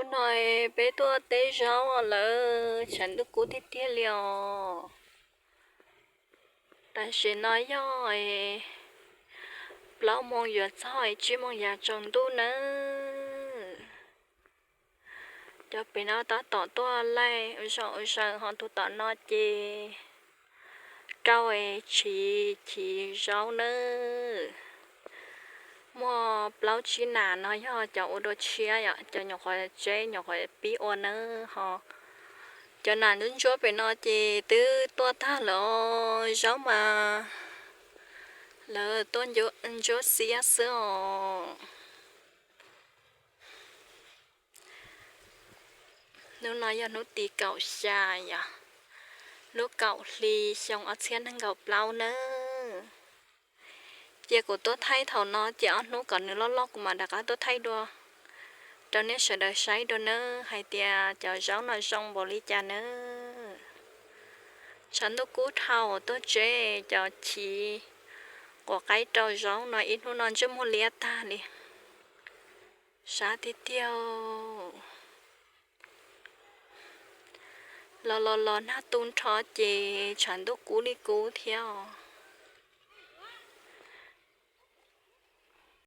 Hnub no peb tuaj teb zaub lawm, tshav ntuj kub tiag tiag li os. Tam sim no yog plaub moos yuav txog tsib moos yav tsaus ntuj nawb. Cov pem no tab tom tuaj laij ua zog ua zaws, ho tus tom no ces rau es chiv chiv zaub nawb. Muaj plaub tsib nas no yog cov ua dua tshiab yom, cov nyuam qhuav tseb nyuam qhuav pib ua nawb ho. Cov nas ntsuab ntsuab pem no ces twb tuaj tag lawm os, zaub mas lawv tuaj ntsuab xiab xwb os. Hnub no yog hnub tim kaum xya yom, lub kaum hli xyoo ob txhiab nees nkaum plaub nawb. Cia kuv tuaj thaij thaum no ces ob hnub kom nws loj loj kuv mam rov qab tuaj thaij dua rau nej sawv daws saib dua nawb hais tias cov zaub no zoo npaum li cas nawb. Tshav ntuj kub dhau tuaj tseb cov chiv quav qaib rau zaub no ib hnub no ntsej muag liab tag li. Sab tiag tiag. Los los los nag tu nrho ces tshav ntuj kub li kub thiab.